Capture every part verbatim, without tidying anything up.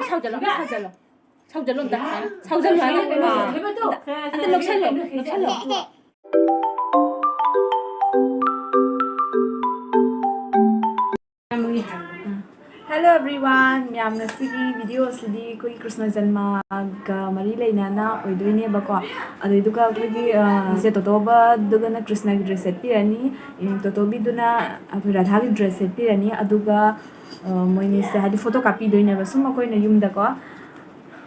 ꯁꯥꯎꯖꯜꯂꯣ, ꯁꯥꯎꯖꯜꯂꯣ꯫ ꯁꯥꯎꯖꯜꯂꯣ ꯑꯝꯇ꯫ ꯁꯥꯎꯖꯜꯂꯣ ꯍꯥꯏꯕ꯫ ꯑꯝꯇ ꯅꯣꯛꯁꯜꯂꯣ, ꯅꯣꯛꯁꯜꯂꯣ꯫ Hello everyone, ꯃꯌꯥꯝ, ꯉꯁꯤꯒꯤ video ꯑꯁꯤꯗꯤ ꯑꯩꯈꯣꯏꯒꯤ ꯀ꯭ꯔꯤꯁꯅ ꯖꯟꯃꯒ ꯃꯔꯤ ꯂꯩꯅꯅ ꯑꯣꯏꯗꯣꯏꯅꯦꯕꯀꯣ꯫ ꯑꯗꯨꯏꯗꯨꯒ ꯑꯩꯈꯣꯏꯒꯤ, ꯑ, ꯁꯦ ꯇꯣꯇꯣꯕꯗꯨꯒꯅ ꯀ꯭ꯔꯤꯁꯅꯒꯤ dress ꯁꯦꯠꯄꯤꯔꯅꯤ, ꯎꯝ, ꯇꯣꯇꯣꯕꯤꯗꯨꯅ ꯑꯩꯈꯣꯏ ꯔꯥꯙꯥꯒꯤ dress ꯁꯦꯠꯄꯤꯔꯅꯤ, ꯑꯗꯨꯒ, ꯑ, ꯃꯣꯏꯅꯤꯁꯦ ꯍꯥꯏꯗꯤ photo ꯀꯥꯞꯄꯤꯗꯣꯏꯅꯦꯕ ꯁꯨꯝ ꯑꯩꯈꯣꯏꯅ ꯌꯨꯝꯗꯀꯣ꯫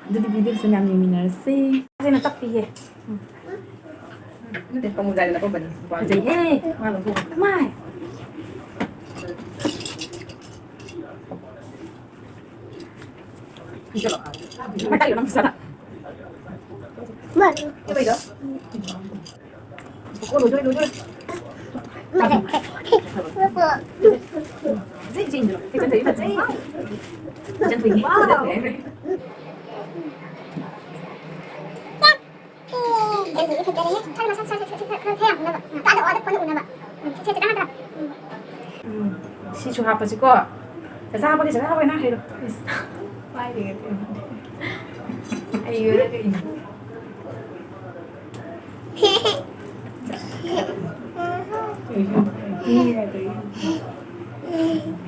ꯑꯗꯨꯗꯤ video ꯁꯦ ꯃꯌꯥꯝ ꯌꯦꯡꯃꯤꯟꯅꯔꯁꯤ꯫ ꯐꯖꯅ ꯇꯞꯄꯤꯍꯦ꯫ ꯎꯝ꯫ ꯅꯠꯇꯦ, ꯀꯃꯨ ꯖꯥꯏꯗ ꯂꯧꯊꯣꯛꯄꯅꯤ꯫ ꯐꯖꯩꯍꯦ꯫ ꯃꯥ ꯂꯧꯊꯣꯛꯄ꯫ ꯃꯥꯏ꯫ ꯃꯇꯥꯏ ꯌꯣꯜꯂꯝ ꯐꯖꯅ꯫ ꯃꯥꯅꯤ꯫ ꯀꯩꯗꯧꯔꯤꯅꯣ? ꯑꯣ, ꯂꯣꯏꯗꯣꯔꯦ, ꯂꯣꯏꯗꯣꯔꯦ꯫ ꯃꯥꯅꯤ꯫ ꯐꯖꯩ, ꯐꯖꯩ, ꯐꯖꯩ꯫ ꯐꯖꯩ, ꯐꯖꯩ꯫ ꯐꯖꯩ꯫ ꯋꯥꯎ꯫ ꯎꯝ, ꯁꯤꯁꯨ ꯍꯥꯞꯄꯁꯤꯀꯣ꯫ ꯆꯥꯆꯥ ꯍꯥꯞꯄꯒꯦ, ꯆꯥꯆꯥ ꯍꯥꯞꯄꯒꯦ, ꯅꯪ ꯍꯩꯔꯣ꯫ ꯏꯁ, ꯄꯥꯏꯔꯤꯉꯩꯗ꯫ ꯑꯩ ꯌꯣꯜꯂꯒ ꯏꯅꯤ꯫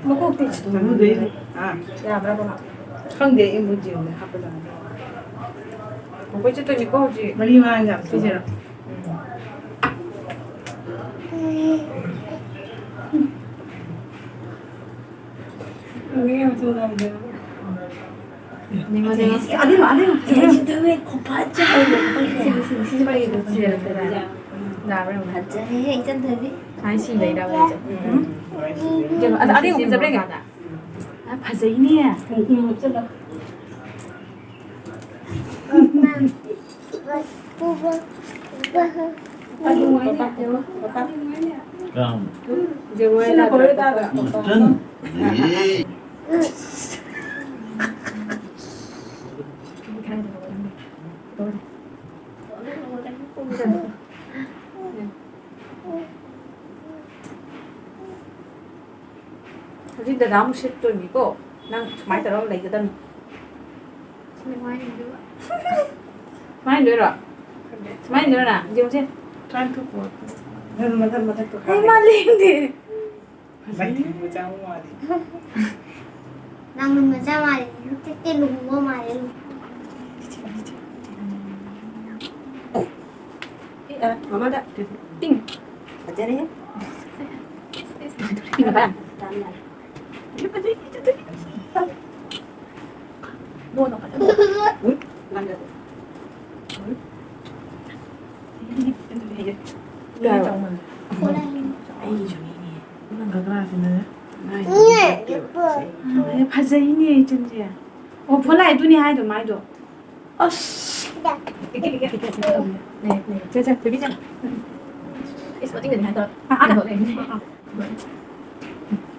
ꯃꯀꯣꯛꯇꯤ ꯆꯥꯅꯨꯗꯣꯏꯅꯦ꯫ ꯑꯥ꯫ ꯌꯥꯕ꯭ꯔꯥ ꯕꯕꯥ? ꯈꯪꯗꯦ, ꯑꯩ ꯃꯨꯟ ꯌꯦꯡꯉꯨꯅꯦ, ꯍꯥꯞꯄ ꯂꯣꯏꯔꯒ꯫ ꯃꯈꯣꯏ ꯆꯠꯇꯣꯏꯅꯤꯀꯣ ꯍꯧꯖꯤꯛ꯫ ꯃꯔꯤ ꯃꯔꯥꯡ ꯌꯥꯝ ꯁꯤꯁꯦ꯫ ꯄꯤꯖꯔꯣ꯫ ꯅꯤꯡꯉꯣ, ꯅꯤꯡꯉꯣ꯫ ꯑꯗꯨ, ꯑꯗꯨ꯫ ꯁꯤ, ꯁꯤ, ꯁꯤ, ꯁꯤ, ꯁꯤ, ꯁꯤ, ꯁꯤ, ꯁꯤ, ꯁꯤ, ꯁꯤ, ꯁꯤ, ꯁꯤ, ꯁꯤ, ꯁꯤ, ꯁꯤ, ꯁꯤ, ꯁꯤ, ꯌꯥꯕ꯭ꯔꯥ ꯌꯦꯡꯉꯣ꯫ ꯐꯖꯩꯍꯦ, ꯏꯆꯟ ꯊꯣꯏꯕꯤ꯫ ꯁꯨꯃꯥꯏꯅ ꯁꯤꯟꯗꯣꯏꯔꯕ ꯑꯩꯁꯦ? ꯎꯝ꯫ ꯀꯩꯅꯣ, ꯑꯗ, ꯑꯗ ꯌꯦꯡꯉꯣ, ꯐꯖꯕ꯭ꯔꯥ ꯌꯦꯡꯉꯣ꯫ ꯑ, ꯐꯖꯩꯅꯦ꯫ ꯎꯝ, ꯎꯝ, ꯆꯠꯂꯣ꯫ ꯀꯌꯥꯝ? ꯌꯦꯡꯉꯣ, ꯁꯤꯅ ꯌꯥꯗ꯭ꯔꯥ? ꯀꯣꯔꯤꯗꯥꯗ꯫ ꯎꯝ, ꯆꯟ꯫ ꯐꯖꯩꯌꯦ꯫ ꯍꯧꯖꯤꯛ ꯗꯗꯥ ꯑꯃꯨꯛ ꯁꯤꯠꯇꯣꯏꯅꯤꯀꯣ꯫ ꯅꯪ ꯁꯨꯃꯥꯏꯅ ꯇꯧꯔꯒ ꯂꯩꯒꯗꯕꯅꯤ꯫ ꯁꯨꯃꯥꯏꯅ ꯇꯧꯔꯣ? ꯁꯨꯃꯥꯏꯅ ꯇꯧꯔꯣ? ꯌꯦꯡꯉꯨꯁꯦ꯫ ꯃꯊꯛ, ꯃꯊꯛꯇꯣ ꯍꯩ, ꯃꯥ ꯂꯦꯡꯗꯦ꯫ ꯃꯥꯏ ꯊꯨꯝꯕ ꯆꯥꯕ ꯃꯥꯜꯂꯤ꯫ ꯅꯪ ꯂꯨꯝꯅ ꯆꯥ ꯃꯥꯜꯂꯦ꯫ ꯅꯪ ꯇꯦꯛ ꯇꯦꯛ ꯂꯨꯝꯕ ꯃꯥꯜꯂꯦ꯫ ꯑꯦ, ꯑ, ꯃꯃꯥꯗ꯫ ꯇꯤꯡ꯫ ꯐꯖꯔꯦꯍꯦ꯫ ꯇꯤꯡ ꯍꯥꯏꯕ? ꯅꯣ, ꯅꯣ, ꯐꯖꯅ꯫ ꯎꯝ? ꯅꯪꯒ꯫ ꯎꯝ? ꯀꯌꯥꯔꯣ? ꯑꯩꯁꯨꯅꯤꯅꯦ꯫ ꯅꯪ ꯒꯒ꯭ꯔꯥꯁꯤꯅꯅꯦ꯫ ꯐꯖꯩꯅꯦ ꯏꯆꯟꯁꯦ꯫ ꯑꯣ, ꯐꯣꯂꯥꯏ ꯑꯗꯨꯅꯦ ꯍꯥꯏꯗꯣ ꯃꯥꯏꯗꯣ꯫ ꯑꯁ꯫ ꯂꯩ, ꯂꯩ, ꯆꯦ, ꯆꯦ, ꯕꯦꯕꯤ ꯆꯦ꯫ ꯏꯁ, ꯃꯇꯤꯡꯗꯅꯤ ꯍꯥꯏꯗꯣ꯫ ꯑꯥ, ꯑꯥ꯫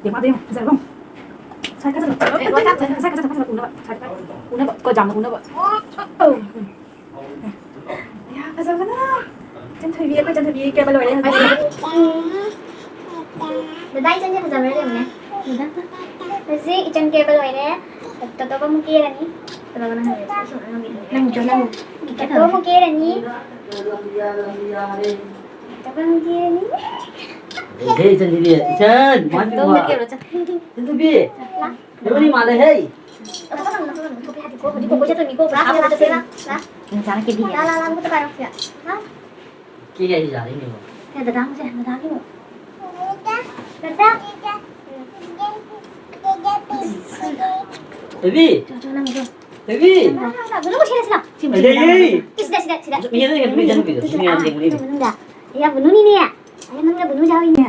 ꯌꯦꯡꯉꯣ, ꯑꯗ ꯌꯦꯡꯉꯣ, ꯐꯖꯔꯕꯣ? ꯁꯥꯏ ꯈꯔ ꯆꯠꯂꯣ꯫ ꯑꯦ, ꯂꯣꯏ ꯆꯠꯂꯣ, ꯁꯥꯏ ꯈꯔ ꯆꯠꯂꯣ, ꯐꯖꯅ ꯎꯅꯕ꯫ ꯁꯥꯏ ꯈꯔ ꯎꯅꯕ, ꯀꯣ, ꯖꯥꯝꯅ ꯎꯅꯕ꯫ ꯑꯣ, ꯑꯣ꯫ ꯌꯥ, ꯐꯖꯕꯅ꯫ ꯏꯆꯟ ꯊꯣꯏꯕꯤ, ꯑꯩꯈꯣꯏ ꯏꯆꯟ ꯊꯣꯏꯕꯤ ꯀꯦꯕ ꯂꯣꯏꯔꯦ ꯍꯧꯖꯤꯛ꯫ ꯗꯗꯥ, ꯏꯆꯟꯁꯦ ꯐꯖꯕ꯭ꯔꯥ ꯌꯦꯡꯉꯨꯅꯦ꯫ ꯍꯧꯖꯤꯛ ꯏꯆꯟ ꯀꯦꯕ ꯂꯣꯏꯔꯦ꯫ ꯇꯣꯇꯣꯕ ꯑꯃꯨꯛ ꯀꯦꯔꯅꯤ꯫ ꯇꯣꯇꯣꯕꯅ ꯍꯧꯔꯦ꯫ ꯅꯪ ꯆꯣ, ꯅꯪ꯫ ꯇꯣꯇꯣ ꯑꯃꯨꯛ ꯀꯦꯔꯅꯤ꯫ ꯇꯣꯇꯣꯕ ꯑꯃꯨꯛ ꯀꯦꯔꯅꯤ꯫ ꯍꯦ, ꯏꯆꯟ ꯊꯣꯏꯕꯤ, ꯏꯆꯟ, ꯇꯣꯇꯣ ꯑꯃꯨꯛ ꯀꯦꯔꯣ, ꯆꯠ꯫ ꯏꯆꯟ ꯊꯣꯏꯕꯤ꯫ ꯂꯥꯛ꯫ ꯍꯦꯔꯣꯅꯤ ꯃꯥꯜꯂꯦꯍꯦ꯫ ꯂꯥ, ꯂꯥ, ꯂꯥ, ꯃꯈꯨꯠꯇ ꯄꯥꯏꯔꯣ, ꯁꯤꯗ꯫ ꯂꯥ꯫ ꯀꯦ ꯍꯥꯏꯁꯦ ꯌꯥꯔꯦꯅꯦ꯫ ꯁꯦ, ꯗꯗꯥ ꯑꯃꯨꯛ ꯁꯦ, ꯗꯗꯥꯒꯤ ꯑꯃꯨꯛ꯫ ꯗꯗꯥ꯫ ꯕꯦꯕꯤ꯫ ꯆꯣ, ꯆꯣ, ꯅꯪ ꯆꯣ꯫ ꯕꯦꯕꯤ꯫ ꯂꯥ, ꯂꯥ, ꯂꯥ, ꯕꯨꯅꯨ, ꯁꯤꯗ, ꯁꯤꯗ꯫ ꯁꯤ ꯑꯦ, ꯑꯦ, ꯑꯦ꯫ ꯁꯤ, ꯁꯤꯗ, ꯁꯤꯗ, ꯁꯤꯗ꯫ ꯃꯤ ꯑꯗꯨ ꯌꯦꯡꯉꯨ, ꯃꯤ ꯑꯗꯨ ꯌꯦꯡꯉꯨ, ꯃꯤ ꯑꯗꯨ ꯌꯦꯡꯉꯨ꯫ ꯁꯤ ꯃꯅꯨꯡꯗ꯫ ꯌꯥ, ꯕꯨꯅꯨꯅꯤꯅꯦ꯫ ꯑꯌꯥ, ꯃꯅꯨꯡꯗ ꯕꯨꯅꯨ ꯌꯥꯎꯏꯅꯦ꯫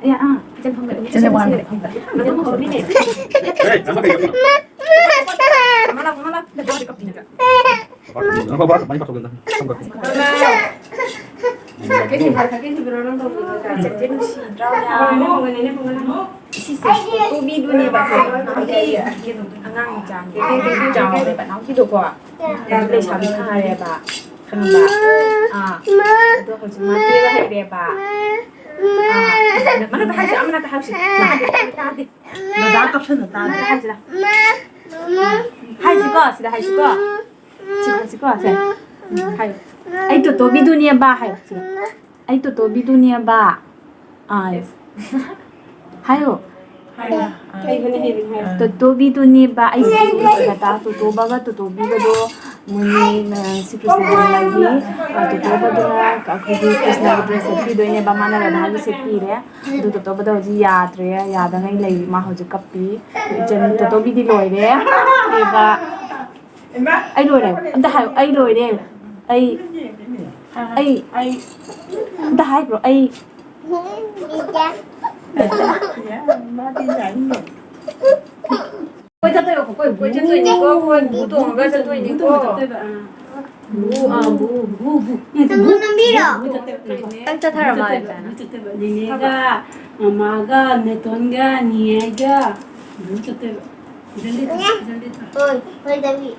ꯑꯌꯥ, ꯑꯥ, ꯏꯆꯟ ꯐꯝꯕ꯫ ꯏꯆꯟ ꯐꯝꯕ꯫ ꯃꯃꯥ ꯂꯥꯛꯑꯣ, ꯃꯃꯥ ꯂꯥꯛꯑꯣ꯫ ꯗꯗꯥ ꯍꯣꯏ ꯀꯞꯄꯤꯅꯦꯕ꯫ ꯅꯪ ꯕꯕꯥ ꯀꯃꯥꯏꯅ ꯄꯥꯊꯣꯛꯀꯦ? ꯅꯪ ꯁꯝ ꯀꯛꯄꯤ꯫ ꯀꯛꯏꯁꯤ ꯐꯔꯦ, ꯀꯛꯏꯁꯤꯕꯨꯔꯣ ꯅꯪ ꯇꯧꯕꯗꯣ? ꯆꯦꯆꯦ ꯅꯨꯡꯁꯤꯗ꯭ꯔꯥ? ꯁꯤꯁꯦ ꯇꯣꯕꯤꯗꯨꯅꯦꯕ ꯁꯦ꯫ ꯅꯥꯎꯒꯤ ꯑꯉꯥꯡ ꯃꯆꯥꯅꯦ꯫ ꯆꯥꯎꯔꯦꯕ ꯅꯥꯎꯒꯤꯗꯣꯀꯣ꯫ ꯍꯧꯖꯤꯛ ꯂꯩꯁꯥꯕꯤ ꯐꯥꯔꯦꯕ꯫ ꯈꯪꯉꯕ? ꯑꯥ꯫ ꯑꯗꯣ ꯍꯧꯖꯤꯛ ꯃꯥ ꯀꯦꯕ ꯍꯩꯔꯦꯕ꯫ ꯑꯥ꯫ ꯃꯅꯥꯛꯇ ꯍꯥꯏꯁꯤ, ꯑꯥ ꯃꯅꯥꯛꯇ ꯍꯥꯏꯁꯤ꯫ ꯇꯥꯗꯦ, ꯇꯥꯗꯦ꯫ ꯗꯗꯥ ꯀꯞꯁꯟꯅ ꯇꯥꯗꯦ꯫ ꯍꯥꯏꯁꯤꯔꯥ? ꯍꯥꯏꯁꯤꯀꯣ, ꯁꯤꯗ ꯍꯥꯏꯁꯤꯀꯣ꯫ ꯁꯤꯗ ꯍꯥꯏꯁꯤꯀꯣ, ꯁꯦ꯫ ꯍꯥꯏꯌꯣ꯫ "ꯑꯩ ꯇꯣꯇꯣꯕꯤꯗꯨꯅꯦꯕ" ꯍꯥꯏꯌꯣ, ꯁꯤꯗ꯫ "ꯑꯩ ꯇꯣꯇꯣꯕꯤꯗꯨꯅꯦꯕ"꯫ ꯑꯥ꯫ ꯍꯥꯏꯌꯣ꯫ ꯍꯥꯏꯌꯣ꯫ ꯍꯩꯕꯅꯦ, ꯍꯩꯕꯅꯦ, ꯍꯥꯏꯌꯣ꯫ "ꯇꯣꯇꯣꯕꯤꯗꯨꯅꯦꯕ ꯑꯩꯒꯤ ꯗꯗꯥ ꯇꯣꯇꯣꯕꯒ ꯇꯣꯇꯣꯕꯤꯒꯗꯣ ꯃꯣꯏꯅꯤ, ꯑ, ꯁꯤ ꯀ꯭ꯔꯤꯁꯅ ꯖꯔꯃꯒꯤ, ꯑ, ꯇꯣꯇꯣꯕꯗꯨꯅ ꯑꯩꯈꯣꯏꯒꯤ ꯀ꯭ꯔꯤꯁꯅꯒꯤ ꯗ꯭ꯔꯦꯁ ꯁꯦꯠꯄꯤꯗꯣꯏꯅꯦꯕ, ꯃꯥꯅ ꯔꯥꯙꯥꯒꯤ ꯁꯦꯠꯄꯤꯔꯦ꯫ ꯑꯗꯨ ꯇꯣꯇꯣꯕꯗꯣ ꯍꯧꯖꯤꯛ ꯌꯥꯗ꯭ꯔꯦ, ꯌꯥꯗꯉꯩ ꯂꯩꯔꯤ꯫ ꯃꯥ ꯍꯧꯖꯤꯛ ꯀꯞꯄꯤ꯫ ꯏꯆꯟ ꯇꯣꯇꯣꯕꯤꯗꯤ ꯂꯣꯏꯔꯦ꯫ ꯑꯗꯨꯒ ꯑꯩ ꯂꯣꯏꯔꯦ꯫ ꯑꯝꯇ ꯍꯥꯏꯌꯨ, "ꯑꯩ ꯂꯣꯏꯔꯦ"꯫ ꯑꯩ, ꯑꯩ, ꯑꯝꯇ ꯍꯥꯏꯈ꯭ꯔꯣ, ꯑꯩ꯫ ꯀꯣꯏ ꯆꯠꯇꯣꯏꯔꯣ? ꯀꯣꯏ, ꯀꯣꯏ ꯆꯠꯇꯣꯏꯅꯤꯀꯣ꯫ ꯀꯣꯏ ꯕꯨ ꯇꯣꯡꯉꯒ ꯆꯠꯇꯣꯏꯅꯤꯀꯣ꯫ ꯕꯨ, ꯑꯥ, ꯕꯨ, ꯕꯨ, ꯕꯨ꯫ ꯅꯪ ꯆꯠꯊꯔ ꯃꯥꯜꯂꯦ, ꯆꯥꯅ꯫ ꯅꯦꯅꯦꯒ, ꯃꯃꯥꯒ, ꯅꯦꯇꯣꯟꯒ, ꯅꯤꯌꯥꯏꯒ꯫ ꯕꯨ ꯆꯠꯇꯣꯏꯕ꯫ ꯏꯆꯟꯗꯤ ꯊꯣꯛ-, ꯏꯆꯟꯗꯤ ꯊꯣꯛ-, ꯍꯣꯏ, ꯍꯣꯏ, ꯗꯥꯗꯤ꯫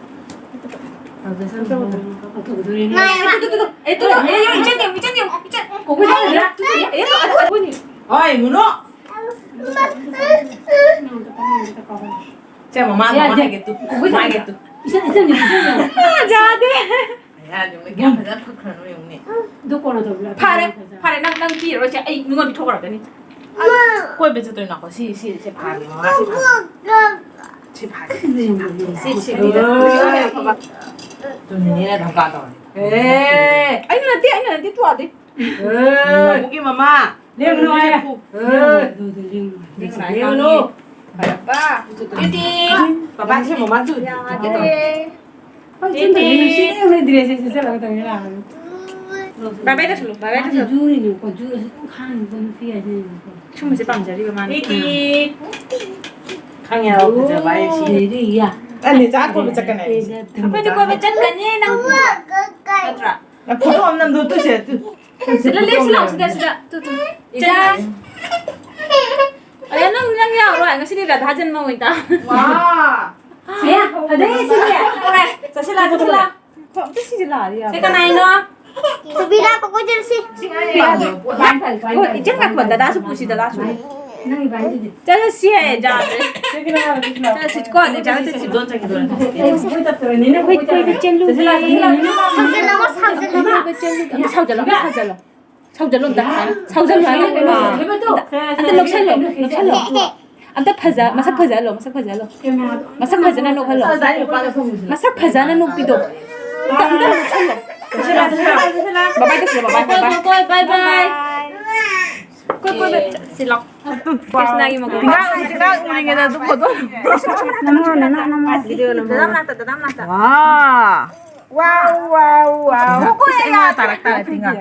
ꯍꯣꯏ, ꯃꯨꯅꯣ꯫ ꯁꯦ, ꯃꯃꯥ, ꯌꯥ, ꯃꯃꯥ ꯌꯥ꯫ ꯍꯥꯏꯒꯦ ꯇꯨ꯫ ꯃꯃꯥ ꯍꯥꯏꯒꯦ ꯇꯨ꯫ ꯏꯆꯟ, ꯏꯆꯟ, ꯏꯆꯟ꯫ ꯌꯥꯗꯦ꯫ ꯌꯥꯗꯦ, ꯃꯣꯏ ꯀꯌꯥꯝ ꯐꯖꯅ ꯐꯨꯠꯈ꯭ꯔꯅꯣ ꯌꯦꯡꯉꯨꯅꯦ꯫ ꯑꯗꯨ ꯀꯣꯟꯅ ꯇꯧꯕꯤꯔꯛꯑꯒꯦ꯫ ꯐꯔꯦ, ꯐꯖꯅ꯫ ꯐꯔꯦ, ꯅꯪ, ꯅꯪ ꯄꯤꯔꯔꯣꯏꯁꯦ, ꯑꯩ ꯃꯤꯉꯣꯟ ꯄꯤꯊꯣꯛꯈ꯭ꯔꯛꯀꯅꯤ꯫ ꯀꯣꯏꯕ ꯆꯠꯇꯣꯏꯅꯣ? ꯁꯤ, ꯁꯤ, ꯁꯤ ꯐꯥꯒꯦ, ꯃꯃꯥ, ꯁꯤ ꯐꯥꯒꯦ꯫ ꯁꯤ ꯐꯥꯒꯦ꯫ ꯁꯤ, ꯁꯤ, ꯁꯤ꯫ ꯑꯗꯨꯅꯤꯅꯦ ꯙꯝꯀꯥ ꯇꯧꯔꯦ꯫ ꯑꯦ, ꯑꯩꯅ ꯅꯠꯇꯦ, ꯑꯩꯅ ꯅꯠꯇꯦ, ꯇꯨ ꯑꯥꯗꯦ꯫ ꯑꯦ꯫ ꯃꯕꯨꯛꯀꯤ ꯃꯃꯥ꯫ ꯂꯦꯡꯒꯅꯨ ꯍꯥꯏ꯫ ꯑꯦ꯫ ꯑꯗꯨ, ꯑꯗꯨ ꯂꯦꯡꯒꯅꯨ꯫ ꯂꯦꯡꯒꯅꯨ ꯍꯥꯏ꯫ ꯂꯦꯡꯒꯅꯨ꯫ ꯐꯔꯦ, ꯕꯥ꯫ ꯕ꯭ꯌꯨꯇꯤ꯫ ꯕꯕꯥ, ꯁꯤ ꯃꯃꯥ ꯇꯨ꯫ ꯌꯥꯗꯦ꯫ ꯍꯣꯏ, ꯆꯨꯝꯅ ꯅꯨꯡꯁꯤꯠ ꯂꯩ, ꯗ꯭ꯔꯦꯁꯁꯦ ꯁꯦꯠꯆꯜꯂꯒ ꯇꯧꯔꯤꯔꯥ? ꯕꯥꯏ ꯕꯥꯏ ꯇꯧꯁꯜꯂꯨ, ꯕꯥꯏ ꯕꯥꯏ ꯃꯥꯁꯦ ꯇꯧꯁꯜꯂꯨ꯫ ꯖꯨꯔꯤꯅꯦꯕꯀꯣ, ꯖꯨꯔꯁꯦ ꯑꯗꯨꯝ ꯈꯥꯡꯉꯤꯀꯣ, ꯅꯨꯄꯤ ꯍꯥꯏꯁꯤꯅꯀꯣ꯫ ꯁꯨꯝꯕꯁꯦ ꯄꯥꯝꯖꯔꯤꯕ ꯃꯥꯅ꯫ ꯈꯪꯉꯦ, ꯍꯥꯏꯔꯣ, ꯐꯖꯕ ꯍꯥꯏꯁꯤ꯫ ꯂꯩꯔꯤ, ꯌꯥ꯫ ꯑꯦ, ꯅꯦꯆꯥ ꯀꯣꯏꯕ ꯆꯠꯀꯅꯤ ꯍꯥꯏꯁꯦ꯫ ꯑꯩꯈꯣꯏꯗꯤ ꯀꯣꯏꯕ ꯆꯠꯀꯅꯤ, ꯅꯪ ꯅꯠꯇ꯭ꯔꯥ? ꯅꯪ ꯐꯣꯇꯣ ꯑꯃ ꯅꯝꯗꯣ, ꯇꯨ ꯁꯦ, ꯇꯨ꯫ ꯁꯤꯗ ꯂꯦꯞꯁꯤ ꯂꯥꯎ, ꯁꯤꯗ, ꯁꯤꯗ꯫ Two, two. ꯏꯆꯥ꯫ ꯑꯌꯥ, ꯅꯪ, ꯅꯪ ꯌꯥꯎꯔꯣꯏ꯫ ꯉꯁꯤꯗꯤ ꯔꯥꯙꯥ ꯖꯟꯃ ꯑꯣꯏꯅ ꯇꯥ꯫ ꯋꯥ꯫ ꯑꯌꯥ, ꯐꯖꯩꯌꯦ ꯁꯤꯗꯤ꯫ ꯍꯣꯏ, ꯆꯠꯁꯤꯜꯂ, ꯆꯠꯁꯤꯜꯂ꯫ ꯑꯝꯇ ꯁꯤꯁꯦ ꯂꯥꯛꯑꯗꯤ ꯌꯥꯕ꯫ ꯁꯤ ꯀꯅꯥꯏꯅꯣ? ꯁꯨꯕꯤꯅꯥ, ꯀꯣꯏ ꯆꯠꯂꯁꯤ꯫ ꯍꯣꯏ, ꯏꯆꯦ, ꯉꯥꯏꯈꯣ, ꯗꯗꯥꯁꯨ ꯄꯨꯁꯤ, ꯗꯗꯥꯁꯨ꯫ ꯆꯠꯂꯁꯤ ꯍꯥꯏꯌꯦ, ꯌꯥꯗ꯭ꯔꯦ꯫ ꯆꯠꯂꯁꯤ ꯀꯣ, ꯅꯦ, ꯆꯠꯂꯁꯤ꯫ ꯑꯩꯈꯣꯏ ꯀꯣꯏꯕ ꯆꯠꯂꯨꯒꯦ꯫ ꯁꯥꯎꯖꯜꯂꯣ, ꯁꯥꯎꯖꯜꯂꯣ꯫ ꯀꯣꯏꯕ ꯆꯠꯂꯨꯒꯦ꯫ ꯑꯃ ꯁꯥꯎꯖꯜꯂꯣ, ꯑꯃ ꯁꯥꯎꯖꯜꯂꯣ꯫ ꯁꯥꯎꯖꯜꯂꯣ ꯑꯝꯇ꯫ ꯁꯥꯎꯖꯜꯂꯣ ꯍꯥꯏꯌꯣ꯫ ꯑꯥ꯫ ꯑꯝꯇ, ꯑꯝꯇ ꯅꯣꯛꯁꯜꯂꯣ, ꯅꯣꯛꯁꯜꯂꯣ꯫ ꯑꯝꯇ ꯐꯖ-, ꯃꯁꯛ ꯐꯖꯍꯜꯂꯣ, ꯃꯁꯛ ꯐꯖꯍꯜꯂꯣ꯫ ꯃꯁꯛ ꯐꯖꯅ ꯅꯣꯛꯍꯜꯂꯣ꯫ ꯃꯁꯛ ꯐꯖꯅ ꯅꯣꯛꯄꯤꯗꯣ꯫ ꯑꯝꯇ, ꯑꯝꯇ ꯅꯣꯛꯁꯜꯂꯣ꯫ ꯕꯥꯏ ꯕꯥꯏ ꯇꯧꯁꯤꯜꯂꯣ, ꯕꯥꯏ ꯕꯥꯏ, ꯕꯥꯏ ꯕꯥꯏ꯫ ꯀꯣꯏ, ꯀꯣꯏ, ꯀꯣꯏ꯫ ꯁꯤ ꯂꯥꯎ꯫ ꯀ꯭ꯔꯤꯁꯅꯥꯒꯤ ꯃꯒꯨꯟ꯫ ꯉꯥ ꯎꯔꯤꯉꯩꯗ ꯑꯗꯨꯝ ꯐꯣꯇꯣ꯫ ꯅꯃꯣ, ꯅꯅꯥ, ꯅꯃꯣ꯫ ꯗꯗꯥ ꯃꯅꯥꯛꯇ, ꯗꯗꯥ ꯃꯅꯥꯛꯇ꯫ ꯋꯥ꯫ ꯋꯥꯎ, ꯋꯥꯎ, ꯋꯥꯎ꯫ ꯃꯀꯣꯏ ꯑꯩꯉꯣꯟꯗ ꯇꯥꯔꯛ ꯇꯥꯔꯦ, ꯇꯤꯡꯉꯥ꯫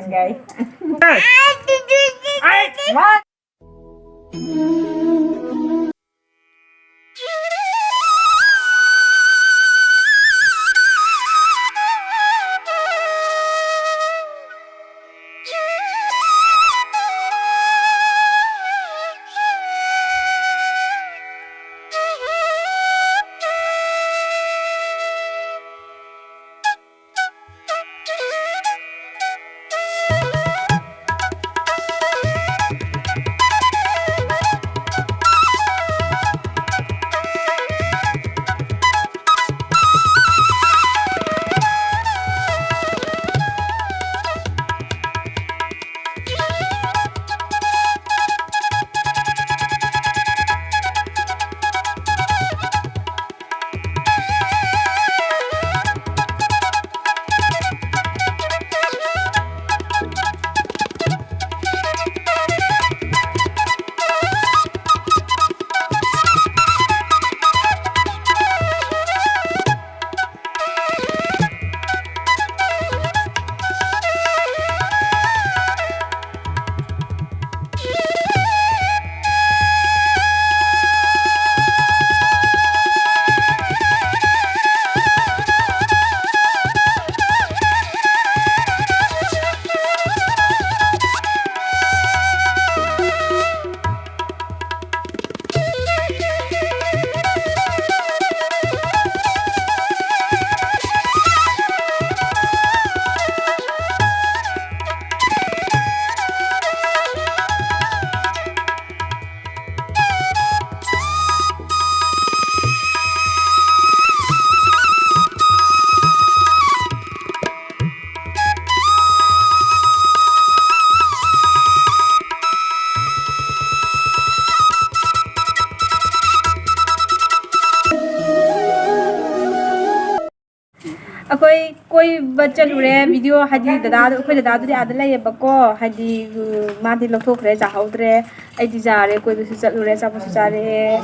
ꯀꯣꯏꯕ ꯆꯠꯂꯨꯔꯦ꯫ ꯚꯤꯗꯤꯑꯣ ꯍꯥꯏꯗꯤ ꯗꯗꯥꯗꯣ, ꯑꯩꯈꯣꯏ ꯗꯗꯥꯗꯨꯗꯤ ꯑꯥꯗ ꯂꯩꯌꯦꯕꯀꯣ꯫ ꯍꯥꯏꯗꯤ, ꯎꯝ, ꯃꯥꯗꯤ ꯂꯧꯊꯣꯛꯈ꯭ꯔꯦ, ꯆꯥꯍꯧꯗ꯭ꯔꯦ꯫ ꯑꯩꯗꯤ ꯆꯥꯔꯦ, ꯀꯣꯏꯕꯁꯨ ꯆꯠꯂꯨꯔꯦ, ꯑꯆꯥꯄꯣꯠꯁꯨ ꯆꯥꯔꯛꯑꯦ꯫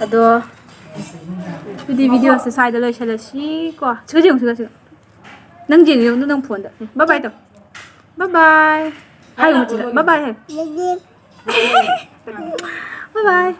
ꯑꯗꯣ ꯑꯗꯨꯗꯤ ꯚꯤꯗꯤꯑꯣꯁꯦ ꯁ꯭ꯋꯥꯏꯗ ꯂꯣꯏꯁꯤꯜꯂꯁꯤꯀꯣ꯫ ꯁꯤꯒ ꯌꯦꯡꯉꯨ, ꯁꯤꯒ, ꯁꯤꯒ꯫ ꯅꯪ ꯌꯦꯡꯉꯨ, ꯌꯦꯡꯉꯨ, ꯅꯪ ꯐꯣꯟꯗ꯫ ꯎꯝ, bye bye ꯇꯧ꯫ Bye bye꯫ ꯍꯥꯏꯌꯨ, ꯃꯆꯤꯟꯗ꯫ Bye bye ꯍꯥꯏꯌꯨ꯫ Bye bye꯫